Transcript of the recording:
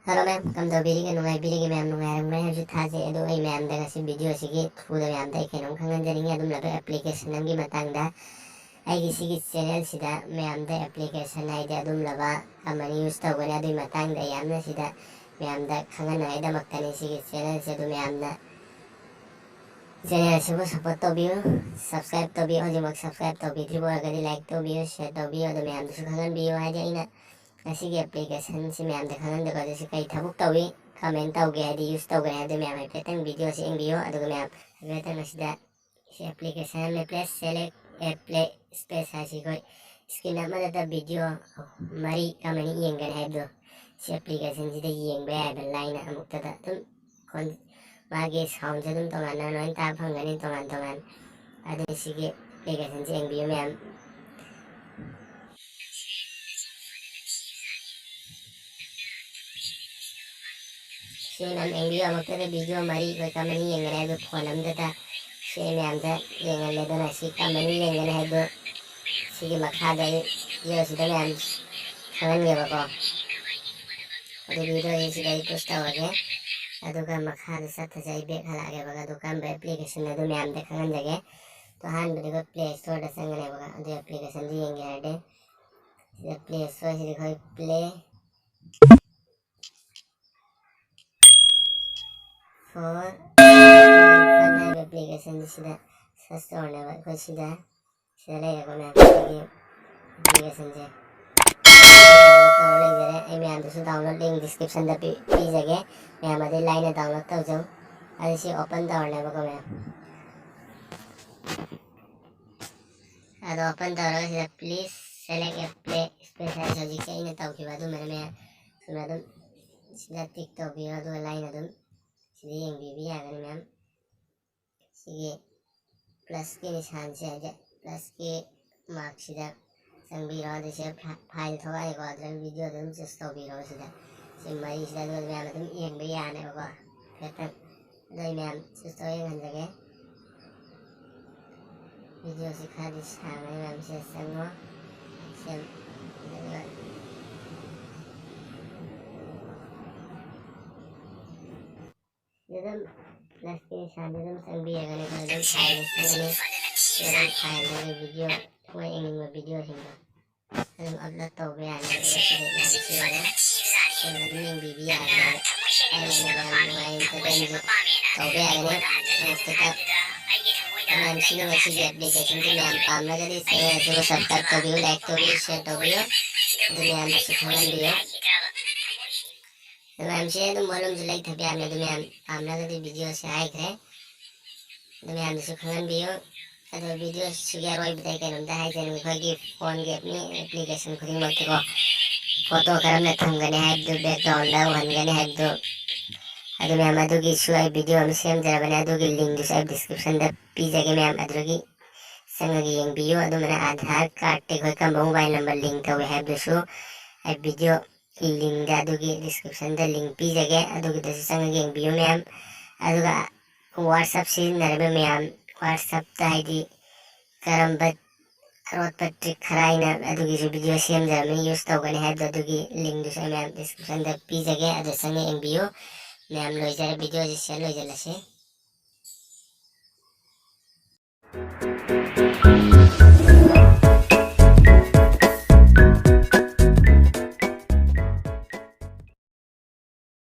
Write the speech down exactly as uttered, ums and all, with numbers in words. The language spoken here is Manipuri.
Hello ꯃꯌꯥꯝ, ꯀꯝꯗꯧꯕꯤꯔꯤꯒꯦ? ꯅꯨꯡꯉꯥꯏꯕꯤꯔꯤꯒꯦ ꯃꯌꯥꯝ? ꯅꯨꯡꯉꯥꯏꯔꯝꯒꯅꯤ ꯍꯥꯏꯕꯁꯨ ꯊꯥꯖꯩ꯫ ꯑꯗꯣ ꯑꯩ ꯃꯌꯥꯝꯗ ꯉꯁꯤ video ꯑꯁꯤꯒꯤ through ꯗ ꯃꯌꯥꯝꯗ ꯑꯩ ꯀꯩꯅꯣꯝ ꯈꯪꯍꯟꯖꯅꯤꯡꯉꯤ꯫ ꯑꯗꯨꯝꯂꯕ application ꯑꯃꯒꯤ ꯃꯇꯥꯡꯗ ꯑꯩꯒꯤ ꯁꯤꯒꯤ channel ꯁꯤꯗ ꯃꯌꯥꯝꯗ application ꯍꯥꯏꯗꯤ ꯑꯗꯨꯝꯂꯕ ꯑꯃꯅꯤ use ꯇꯧꯒꯅꯤ꯫ ꯑꯗꯨꯒꯤ ꯃꯇꯥꯡꯗ ꯌꯥꯝꯅ ꯁꯤꯗ ꯃꯌꯥꯝꯗ ꯈꯪꯍꯟꯅꯉꯥꯏꯗꯃꯛꯇꯅꯤ ꯁꯤꯒꯤ channel ꯁꯦ꯫ ꯑꯗꯨ ꯃꯌꯥꯝꯅ channel ꯑꯁꯤꯕꯨ support ꯇꯧꯕꯤꯌꯨ, subscribe ꯇꯧꯕꯤꯌꯨ꯫ ꯍꯧꯖꯤꯛꯃꯛ subscribe ꯇꯧꯕꯤꯗ꯭ꯔꯤꯕ ꯑꯣꯏꯔꯒꯗꯤ like ꯇꯧꯕꯤꯌꯨ, share ꯇꯧꯕꯤꯌꯨ꯫ ꯑꯗꯨ ꯃꯌꯥꯝꯗꯁꯨ ꯈꯪꯍꯟꯕꯤꯌꯨ꯫ ꯍꯥꯏꯗꯤ ꯑꯩꯅ ꯉꯁꯤꯒꯤ application ꯁꯤ ꯃꯌꯥꯝꯗ ꯈꯪꯍꯟꯗ꯭ꯔꯒꯗꯤ ꯁꯤ ꯀꯔꯤ ꯊꯕꯛ ꯇꯧꯏ, ꯀꯃꯥꯏꯅ ꯇꯧꯒꯦ, ꯍꯥꯏꯗꯤ use ꯇꯧꯒꯅꯤ ꯍꯥꯏꯕꯗꯨ ꯃꯌꯥꯝ ꯍꯥꯏꯐꯦꯠꯇꯪ video ꯁꯤ ꯌꯦꯡꯕꯤꯌꯨ꯫ ꯑꯗꯨꯒ ꯃꯌꯥꯝ ꯍꯥꯏꯐꯦꯠꯇꯪ ꯑꯁꯤꯗ ꯁꯤ application ꯑꯃꯅ Play Select App Play Space ꯍꯥꯏꯁꯤ ꯑꯩꯈꯣꯏ screen ꯑꯃꯗꯇ video ꯃꯔꯤ ꯀꯃꯥꯏꯅ ꯌꯦꯡꯒꯅꯤ ꯍꯥꯏꯕꯗꯣ ꯁꯤ application ꯁꯤꯗ ꯌꯦꯡꯕ ꯌꯥꯏꯕ ꯂꯥꯏꯅ ꯑꯃꯨꯛꯇꯗ꯫ ꯑꯗꯨꯝ ꯈꯣꯟ-, ꯃꯥꯒꯤ sound ꯁꯦ ꯑꯗꯨꯝ ꯇꯣꯉꯥꯟꯅ ꯂꯣꯏ ꯇꯥꯕ ꯐꯪꯒꯅꯤ ꯇꯣꯉꯥꯟ ꯇꯣꯉꯥꯟ꯫ ꯑꯗꯨꯅ ꯁꯤꯒꯤ application ꯁꯦ ꯌꯦꯡꯕꯤꯌꯨ ꯃꯌꯥꯝ꯫ ꯁꯤ ꯃꯌꯥꯝ ꯌꯦꯡꯕꯤꯌꯨ꯫ ꯑꯃꯨꯛꯇꯗ video ꯃꯔꯤ ꯑꯩꯈꯣꯏ ꯀꯃꯥꯏꯅ ꯌꯦꯡꯒꯅꯤ ꯍꯥꯏꯕꯗꯨ phone ꯑꯃꯗꯇ ꯁꯤ ꯃꯌꯥꯝꯗ ꯌꯦꯡꯍꯜꯂꯦ꯫ ꯑꯗꯨꯅ ꯁꯤ ꯀꯃꯥꯏꯅ ꯌꯦꯡꯒꯅꯤ ꯍꯥꯏꯕꯗꯨ ꯁꯤꯒꯤ ꯃꯈꯥꯗ ꯑꯩ video ꯁꯤꯗ ꯃꯌꯥꯝ ꯈꯪꯍꯟꯒꯦꯕꯀꯣ꯫ ꯑꯗꯨ video ꯑꯩ ꯁꯤꯗ ꯑꯩ pause ꯇꯧꯔꯒꯦ꯫ ꯑꯗꯨꯒ ꯃꯈꯥꯗ ꯆꯠꯊꯁꯦ꯫ ꯑꯩ back ꯍꯜꯂꯛꯑꯒꯦꯕ꯫ ꯑꯗꯨ ꯀꯔꯝꯕ application ꯑꯗꯨ ꯃꯌꯥꯝꯗ ꯈꯪꯍꯟꯖꯒꯦ꯫ ꯑꯗꯣ ꯑꯍꯥꯟꯕꯗ ꯑꯩꯈꯣꯏ Play Store ꯗ ꯆꯪꯒꯅꯦꯕꯀꯣ꯫ ꯑꯗꯨ application ꯗꯨ ꯌꯦꯡꯒꯦ ꯍꯥꯏꯔꯗꯤ ꯁꯤꯗ Play Store ꯁꯤꯗ ꯑꯩꯈꯣꯏ Play Store ꯍꯥꯏꯕ application ꯁꯤꯗ search ꯇꯧꯔꯅꯦꯕ꯫ ꯑꯩꯈꯣꯏ ꯁꯤꯗ, ꯁꯤꯗ ꯂꯩꯔꯦꯀꯣ ꯃꯌꯥꯝ, ꯁꯤꯒꯤ application ꯁꯦ download ꯇꯧꯔ ꯂꯩꯖꯔꯦ꯫ ꯑꯩ ꯃꯌꯥꯝꯗꯁꯨ download link description ꯗ ꯄꯤ-, ꯄꯤꯖꯒꯦ꯫ ꯃꯌꯥꯝ ꯑꯗꯩ ꯂꯥꯏꯅ download ꯇꯧꯖꯧ꯫ ꯑꯗꯩ ꯁꯤ open ꯇꯧꯔꯅꯦꯕꯀꯣ ꯃꯌꯥꯝ꯫ ꯑꯗꯣ open ꯇꯧꯔꯒ ꯁꯤꯗ Please select a Play Space ꯍꯥꯏꯁꯦ ꯍꯧꯖꯤꯛꯀꯤ ꯑꯩꯅ ꯇꯧꯈꯤꯕ ꯑꯗꯨꯃꯥꯏꯅ ꯃꯌꯥꯝ ꯁꯨꯝ ꯑꯗꯨꯝ ꯁꯤꯗ tick ꯇꯧꯕꯤꯔꯣ꯫ ꯑꯗꯨꯒ ꯂꯥꯏꯅ ꯑꯗꯨꯝ ꯁꯤꯗ ꯌꯦꯡꯕꯤꯕ ꯌꯥꯒꯅꯤ ꯃꯌꯥꯝ꯫ ꯁꯤꯒꯤ plus ꯀꯤ ꯅꯤꯁꯥꯟꯁꯦ, ꯍꯥꯏꯗꯤ plus ꯀꯤ mark ꯁꯤꯗ ꯆꯪꯕꯤꯔꯣ꯫ ꯑꯗꯨ ꯁꯤꯗ ꯐ-, file ꯊꯣꯛꯂꯛꯑꯅꯤꯀꯣ꯫ ꯑꯗꯨꯗ video ꯑꯗꯨꯝ choose ꯇꯧꯕꯤꯔꯣ ꯁꯤꯗ꯫ ꯁꯤ ꯃꯔꯤꯁꯤꯗ ꯑꯗꯨꯒ ꯃꯌꯥꯝ ꯑꯗꯨꯝ ꯌꯦꯡꯕ ꯌꯥꯅꯦꯕꯀꯣ꯫ ꯍꯥꯏꯐꯦꯠꯇꯪ ꯑꯗꯣ ꯑꯩ ꯃꯌꯥꯝ choose ꯇꯧꯔ ꯌꯦꯡꯍꯟꯖꯒꯦ꯫ Video ꯁꯤ ꯈꯔꯗꯤ ꯁꯥꯡꯉꯦ, ꯃꯌꯥꯝ ꯁꯤꯗ ꯆꯪꯉꯣ꯫ ꯁꯦꯝ-, ꯑꯗꯨꯒ ꯑꯗꯨꯝ ꯄ꯭ꯂꯁꯀꯤ ꯅꯤꯁꯥꯟꯗ ꯑꯗꯨꯝ ꯆꯪꯕꯤꯔꯒꯅꯦ, ꯑꯗꯨꯝ ꯁꯥꯏꯟ ꯆꯪꯒꯅꯤ꯫ ꯑꯗꯨꯝ ꯐꯥꯏꯜꯗꯒꯤ ꯚꯤꯗꯤꯑꯣ, ꯃꯣꯏ ꯌꯦꯡꯅꯤꯡꯕ ꯚꯤꯗꯤꯑꯣꯁꯤꯡꯗꯣ ꯑꯗꯨꯝ ꯑꯞꯂꯣꯗ ꯇꯧꯕ ꯌꯥꯅꯤ꯫ ꯑꯗꯨꯝ ꯁꯤꯗ ꯑꯗꯨꯝ ꯁꯤꯗ ꯑꯗꯨꯝ ꯌꯦꯡꯕꯤꯕ ꯌꯥꯒꯅꯤ꯫ ꯑꯗꯨꯅ ꯌꯥꯝ ꯅꯨꯡꯉꯥꯏ, entertainꯁꯨ ꯇꯧꯕ ꯌꯥꯒꯅꯤ꯫ ꯑꯗꯨꯒ ꯃꯌꯥꯝꯁꯤꯅ ꯉꯁꯤꯒꯤ applicationꯁꯦ ꯃꯌꯥꯝ ꯄꯥꯝꯂꯒꯗꯤ channelꯁꯤꯕꯨ subscribe ꯇꯧꯕꯤꯌꯨ, like ꯇꯧꯕꯤꯌꯨ, share ꯇꯧꯕꯤꯌꯨ꯫ ꯑꯗꯨ ꯃꯌꯥꯝꯗꯁꯨ ꯈꯪꯍꯟꯕꯤꯌꯨ꯫ ꯑꯗꯨ ꯃꯌꯥꯝꯁꯦ ꯑꯗꯨꯝ volumeꯁꯨ ꯂꯩꯊꯕ ꯌꯥꯕꯅꯤ꯫ ꯑꯗꯨ ꯃꯌꯥꯝ ꯄꯥꯝꯂꯒꯗꯤ videoꯁꯦ ꯍꯥꯏꯈ꯭ꯔꯦ꯫ ꯑꯗꯨ ꯃꯌꯥꯝꯗꯁꯨ ꯈꯪꯍꯟꯕꯤꯌꯨ꯫ ꯑꯗꯣ videoꯁꯤꯒꯤ ꯑꯔꯣꯏꯕꯗ ꯑꯩ ꯀꯩꯅꯣꯝꯇ ꯍꯥꯏꯖꯔꯤ, ꯑꯩꯈꯣꯏꯒꯤ phoneꯒꯤ any application ꯈꯨꯗꯤꯡꯃꯛꯇꯀꯣ photo ꯀꯔꯝꯅ ꯊꯝꯒꯅꯤ ꯍꯥꯏꯕꯗꯨ, backgroundꯗ ꯎꯍꯟꯒꯅꯤ ꯍꯥꯏꯕꯗꯨ, ꯑꯗꯨ ꯃꯌꯥꯝ ꯑꯗꯨꯒꯤꯁꯨ ꯑꯩ video ꯑꯃ ꯁꯦꯝꯖꯔꯕꯅꯦ꯫ ꯑꯗꯨꯒꯤ linkꯗꯨꯁꯨ ꯑꯩ descriptionꯗ ꯄꯤꯖꯒꯦ꯫ ꯃꯌꯥꯝ ꯑꯗꯨꯗꯒꯤ ꯆꯪꯉꯒ ꯌꯦꯡꯕꯤꯌꯨ꯫ ꯑꯗꯨꯃꯥꯏꯅ Aadhaar cardꯇ ꯑꯩꯈꯣꯏ ꯀꯔꯝꯕ mobile number link ꯇꯧꯏ ꯍꯥꯏꯕꯗꯨꯁꯨ ꯑꯩ video linkꯗ, ꯑꯗꯨꯒꯤ descriptionꯗ link ꯄꯤꯖꯒꯦ, ꯑꯗꯨꯒꯤꯗꯁꯨ ꯆꯪꯉꯒ ꯌꯦꯡꯕꯤꯌꯨ ꯃꯌꯥꯝ꯫ ꯑꯗꯨꯒ WhatsApp ꯁꯤꯖꯤꯟꯅꯔꯤꯕ ꯃꯌꯥꯝ, WhatsAppꯇ ꯍꯥꯏꯗꯤ ꯀꯔꯝꯕ ꯑꯔꯣꯠꯄ trick ꯈꯔ ꯑꯩꯅ ꯑꯗꯨꯒꯤꯁꯨ video ꯁꯦꯝꯖꯔꯕꯅꯤ, use ꯇꯧꯒꯅꯤ ꯍꯥꯏꯕꯗꯣ, ꯑꯗꯨꯒꯤ linkꯗꯨꯁꯨ ꯑꯩ ꯃꯌꯥꯝ descriptionꯗ ꯄꯤꯖꯒꯦ, ꯑꯗꯨ ꯆꯪꯉꯒ ꯌꯦꯡꯕꯤꯌꯨ꯫ ꯃꯌꯥꯝ ꯂꯣꯏꯖꯔꯦ, videoꯁꯤ ꯁꯤꯗ ꯂꯣꯏꯁꯤꯜꯂꯁꯤ꯫